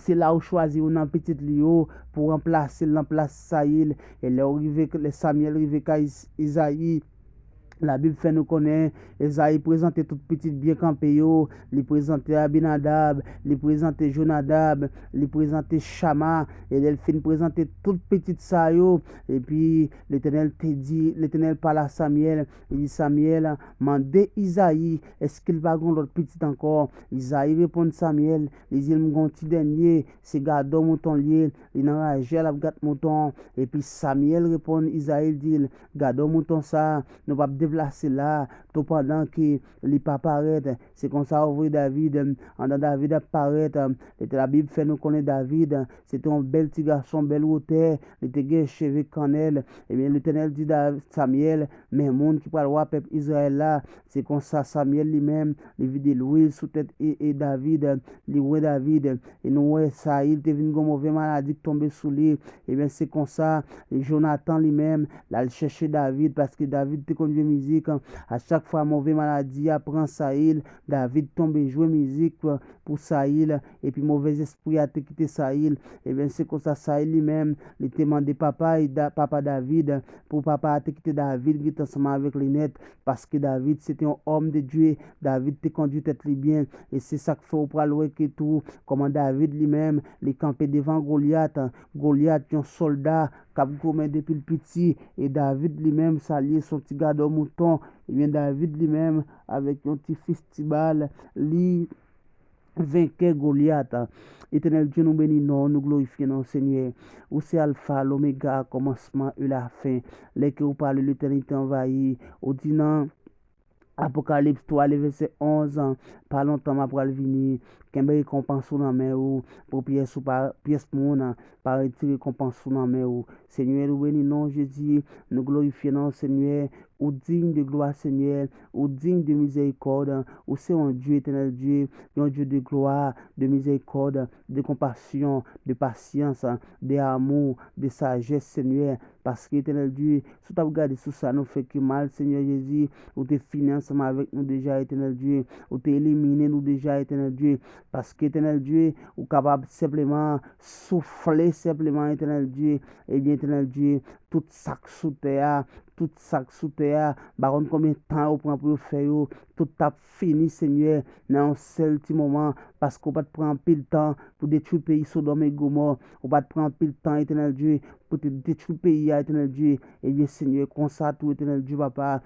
se la ou chwazi youn nan pitit li yo pou ranplase l nan plas Sayil. E lè w rive, lè Samyèl rive kay Iz-, Izayi, Labib fè nou konnen Izayi prezante tout pitit byen kanpe yo. Li prezante Abinadab, li prezante Jonadab, li prezante Chama. E lè l fin prezante tout pitit sa yo, epi Letènèl te di, Letènèl pale a Samyèl, li di, Samyèl, mande Izayi, èske l pa gen lòt pitit ankò? Izayi reponn Samyèl, li di l, m gen yon ti dènye, se gadò mouton l ye, li nan raje a, l ap gad mouton. Epi Samyèl reponn Izayi, l di l, gadò mouton sa a, nou p ap deplase la, toupandan ke li pa parèt. Se konsa ou voye David, anndan David ap parèt. Labib fè nou konnen David, se te yon bèl ti gason, bèl wotè, li te gen cheve kannèl. Ebyen, Letènèl di Da-, Samyèl, men moun ki pral wa pèp Izrayèl la. Se konsa Samyèl li menm, li vide lwil sou tèt e, e David, li wè David. E nou wè Sayil te vin gen yon move maladi k tonbe sou li. Ebyen, se konsa, Jonatan li menm, l al chèche David, paske David te konn jwe mizik. A chak fwa move maladi a pran Sayil, David tonbe jwe mizik pou Sayil, epi movèzespri a te kite Sayil. Ebyen, se konsa Sayil li menm, li te mande papa, e Da-, papa David, pou papa a te kite David rete ansanm avèk li nèt, paske David se te yon òm de Dye, David te kondui tèt li byen, e se sa k fè ou pral wè ke tou, kòman David li menm, li kanpe devan Golyat, Golyat, yon sòlda k ap goumen depi l piti, e David li menm, sa l ye, se yon ti gadò mouton, ebyen, David li menm, avèk yon ti fistibal, li venkè Golyat. Etènèl Dye, nou beni non w, nou glorifye non w, Senyè. Ou se Alfa, Lomega, kòmansman e lafen. Lè ke ou pale, letènite anvayi. Ou di nan Apokalips twa, le vèsè onz, pa lontan m ap pral vini. Kenbe rekonpans ou nan men ou, pou pyès ou pa, pyès moun pa retire rekonpans ou nan men ou. Senyè, nou beni non w, Jezi, nou glorifye non w, Senyè. Ou digne de gloire, Senyè. Ou digne de miséricorde. Ou se yon Dye, Etènèl Dye, yon Dye de gloire, de miséricorde, de compassion, de patience, de amour, de sagesse, Senyè. Paske, Etènèl Dye, si w t ap gade sou sa nou fè ki mal, Senyè Jezi, ou te fini ansanm avèk nou deja, Etènèl Dye. Ou te elimine nou deja, Etènèl Dye. Paske, Etènèl Dye, ou kapab senpleman soufle, senpleman, Etènèl Dye. Ebyen, Etènèl Dye, tout sa k sou tè a, tout sa k sou tè a, m pa konn konbyen tan yo pran pou yo fè yo, tout t ap fini, Senyè, nan yon sèl ti moman, paske w pa t pran anpil tan pou detwi peyi Sodòm e Gomò, ou pa t pran anpil tan, Etènèl Dye, pou te detwi peyi a, Etènèl Dye. Ebyen, Senyè, konsa tou, Etènèl Dye, papa,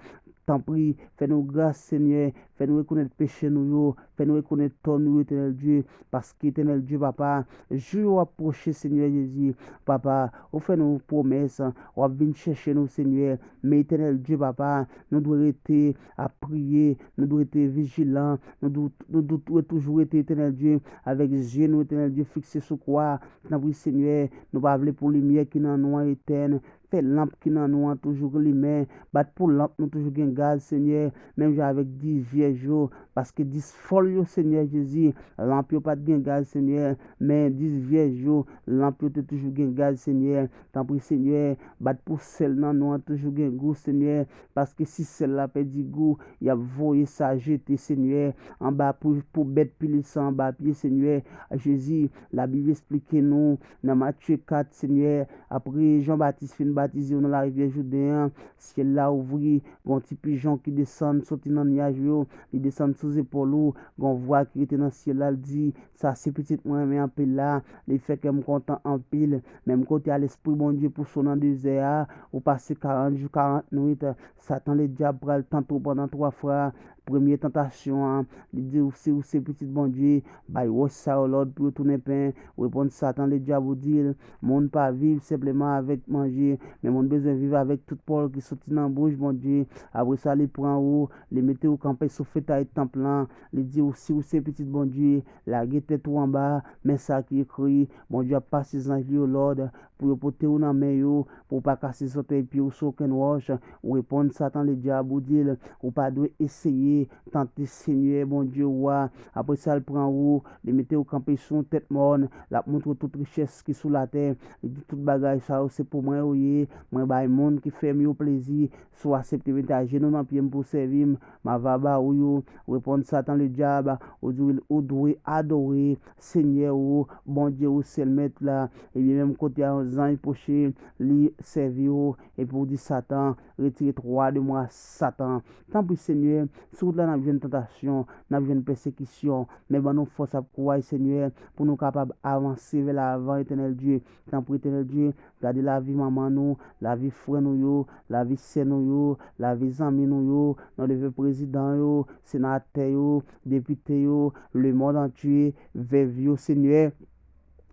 tanpri, fè nou gras, Senyè, fè nou rekonèt peche nou yo, fè nou rekonèt tò nou yo, Etènèl Dye, paske, Etènèl Dye, papa, jou yo ap pwoche, Senyè Jezi, papa, ou fè nou pwomès, w ap vin chèche nou, Senyè, men, Etènèl Dye, papa, nou dwe rete ap priye, nou dwe rete vijilan, nou dwe, nou dwe toujou rete, Etènèl Dye, avèk zye nou, Etènèl Dye, fikse sou kwa, tanpri, Senyè, nou pa vle pou limyè ki nan nou an etèn, fè lanp ki nan nou an toujou limen, bat pou lanp nou toujou gen gaz, Senyè, menm jan avèk dis vyèj yo, paske dis fòl yo, Senyè Jezi, lanp yo pa t gen gaz, Senyè, men dis vyèj yo, lanp yo te toujou gen gaz, Senyè. Tanpri, Senyè, bat pou sèl nan nou an toujou gen gou, Senyè, paske si sèl la pèdi gou, y ap voye sa jete, Senyè, anba pou, pou bèt pile san anba pye, Senyè. Jezi, Labib esplike nou nan Matye kat, Senyè, apre Jan Batis fin batize yo nan larivyè Jouden an, syèl la ouvri, gen yon ti pijon ki desann soti nan nyaj yo, li desann sou zepòl ou, gen yon vwa ki rete nan syèl la, l di, sa se pitit mwen renmen anpil la, li fè kè m kontan anpil. Menm kote a, Lespri Bondye pouse w nan dezè a, ou pase karant jou, karant nwit, Satan Ledyab pral tante w pandan twa fwa, premye tantasyon an. Li di w, si w se pitit Bondye, bay wòch sa yo lòd pou yo tounen pen. Reponn Satan, Ledyab, ou di l, moun pa viv senpleman avèk manje, men moun bezwen viv avèk tout pawòl ki soti nan bouch Bondye. Apre sa, li pran ou, li mete ou kanpe sou fetay tanp lan. Li di w, si w se pitit Bondye, lage tèt ou anba, men sa ki ekri, Bondye ap pase zanj li yo lòd, pou yo pote w nan men yo, pou w pa kase zòtèy pye w sou okenn wòch. Ou reponn Satan, Ledyab, ou di l, ou pa dwe eseye tante Senyè Bondye w a. Apre sa, l pran ou, li mete w kanpe sou yon tèt mòn, l ap montre w tout richès ki sou latè. Li di, tout bagay sa yo, se pou mwen yo ye. Mwen bay moun ki fè m yo plezi. Si w aksepte mete ajenou nan pye m pou w sèvi m, m ava ba ou yo. Reponn Satan, Ledyab, ou di w, ou dwe adore Senyè ou, Bondye ou, sèl Mèt la. Ebyen, menm kote a, yon zanj pwoche, li sèvi ou, epi ou di, Satan, retire twa de mwa, Satan. Tanpri, Senyè, sou wout la, n ap jwenn tantasyon, n ap jwenn pèsekisyon, men ban nou fòs ak kouraj, Senyè, pou nou kapab avanse vè lavan, Etènèl Dye. Tanpri, Etènèl Dye, gade lavi manman nou, lavi frè nou yo, lavi sè nou yo, lavi zanmi nou yo, nou leve prezidan yo, senatè yo, depite yo, lemonn antye, vèv yo, Senyè,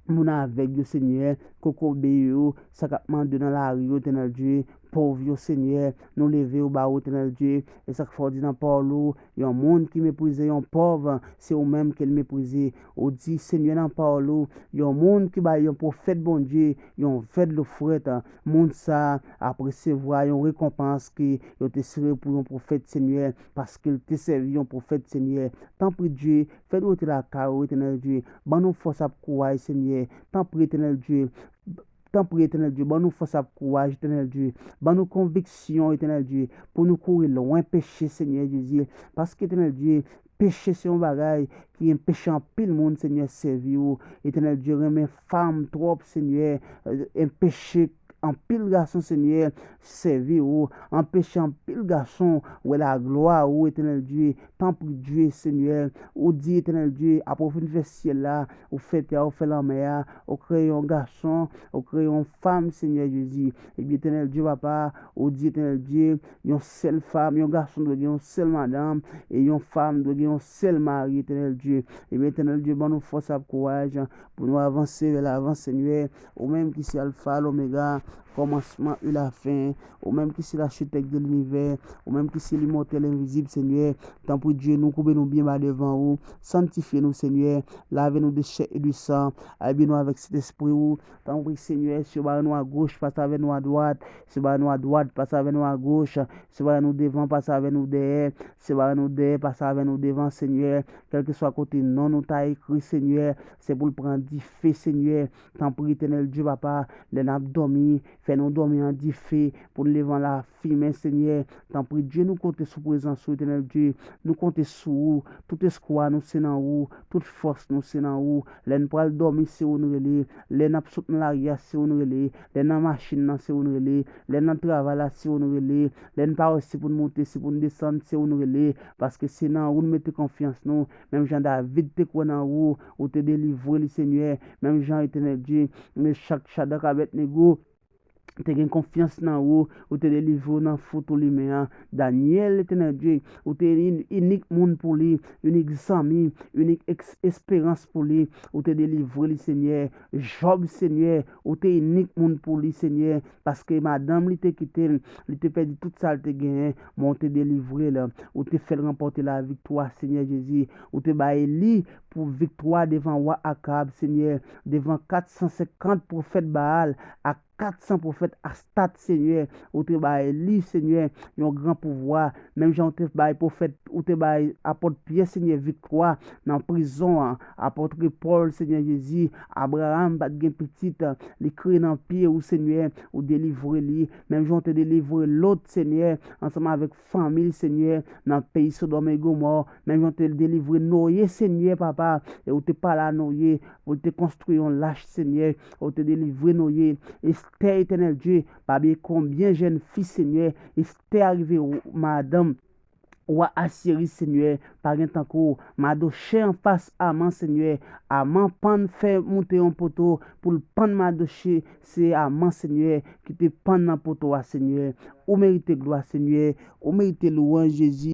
moun avèg yo, Senyè, kokobe yo, sa k ap mande nan lari yo, Etènèl Dye, pòv yo, Senyè, nou leve yo ba ou, Etènèl Dye, e sa k fè w di nan pawòl ou, yon moun ki meprize yon pòv, se ou menm ke l meprize. Ou di, Senyè, nan pawòl ou, yon moun ki bay yon pwofèt Bondye yon vèdlo frèt, moun sa a ap resevwa yon rekonpans ke yo te sere pou yon pwofèt, Senyè, paske l te sèvi yon pwofèt, Senyè. Tanpri, Dye, fè nou rete lakay ou, Etènèl Dye. Ban nou fòs ak kouraj, Senyè. Tanpri, Etènèl Dye. Tanpri, Etènèl Dye, ban nou fòs ak kouraj, Etènèl Dye. Ban nou konviksyon, Etènèl Dye, pou nou kouri lwen peche, Senyè Jezi. Paske, Etènèl Dye, peche se yon bagay ki enpeche anpil moun, Senyè, sèvi ou. Etènèl Dye, renmen fanm twòp, Senyè, enpeche anpil gason, Senyè, sèvi ou, anpeche anpil gason wè laglwa ou, Etènèl Dye. Tanpri, Dye, Senyè, ou di, Etènèl Dye, apre w fin fè syèl la, ou fè tè a, ou fè lanmè a, ou kreye yon gason, ou kreye yon fanm, Senyè Jezi. Ebyen, Etènèl Dye, Papa, ou di, Etènèl Dye, yon sèl fanm, yon gason dwe gen yon sèl madanm, e yon fanm dwe gen yon sèl mari, Etènèl Dye. Ebyen, Etènèl Dye, ban nou fòs ak kouraj pou nou avanse vè lavan, Senyè. Ou menm ki se Alfa, Lomega, kòmansman e lafen. Ou menm ki se lachitèk de linivè. Ou menm ki se limòtèl envizib, Senyè. Tanpri, Dye, nou koube nou byen ba devan ou. Sanntifye nou, Senyè. Lave nou de chè e de san. Abiye nou avèk Sentespri ou. Tanpri, Senyè, si yo bare nou agoch, pase avè nou adwat. Si yo bare nou adwat, pase avè nou agoch. Si yo bare nou devan, pase avè nou dèyè. Si yo bare nou dèyè, pase avè nou devan, Senyè. Kèlkeswa kote non nou ta ekri, Senyè, se pou l pran dife, Senyè. Tanpri, Etènèl Dye, Papa, lè n ap dòmi, fè nou dòmi an dife, pou n leve an lafimen, Senyè. Tanpri, Dye, nou konte sou prezans ou, Etènèl Dye. Nou konte sou ou. Tout espwa nou se nan ou. Tout fòs nou se nan ou. Lè n pral dòmi, se ou n rele. Lè n ap sot nan lari a, se ou n rele. Lè n nan machin nan, se ou n rele. Lè n nan travay la, se ou n rele. Lè n pa wè si pou n moute, si pou n desann, se ou n rele. Paske se nan ou n mete konfyans nou. Menm jan David te kwè nan ou, ou te delivre li, Senyè. Menm jan, Etènèl Dye, Mechak, Chadrak, Abèdnego te gen konfyans nan ou, ou te delivre yo nan fou tou limen an. Danyèl, Etènèl Dye, ou te in-, inik moun pou li, inik zanmi, inik eks-, esperans pou li, ou te delivre li, Senyè. Jòb, Senyè, ou te inik moun pou li, Senyè, paske madanm li te kite l, li te pèdi tout sa l te genyen, men ou te delivre l, ou te fè l ranpòte laviktwa, Senyè Jezi. Ou te bay li pou viktwa devan wa Akab, Senyè, devan kat san senkant pwofèt Baal ak kat san pwofèt Astat, Senyè. Ou te bay li, Senyè, yon gran pouvwa. Menm jan ou te bay pwofèt, ou te bay apòt Pyè, Senyè, viktwa nan prizon an. Apòt Pòl, Senyè Jezi, Abraram pa t gen pitit, li kriye nan pye ou, Senyè, ou delivre li. Menm jan ou te delivre Lòt, Senyè, ansanm avèk fanmi l, Senyè, nan peyi Sodòm e Gomò. Menm jan ou te delivre Noye, Senyè, Papa, e ou te pale a Noye, pou l te konstwi yon lach, Senyè, ou te delivre Noye. Estè, Etènèl Dye, pa bliye konbyen jèn fi, Senyè, Estè a rive w-, madanm wa Asiri, Senyè, pa gen tankou w. Madoche anfas Aman, Senyè, Aman pann fè moute yon poto pou l pann Madoche, se Aman, Senyè, ki te pann nan poto a, Senyè. Ou merite glwa, Senyè, ou merite lwanj, Jezi.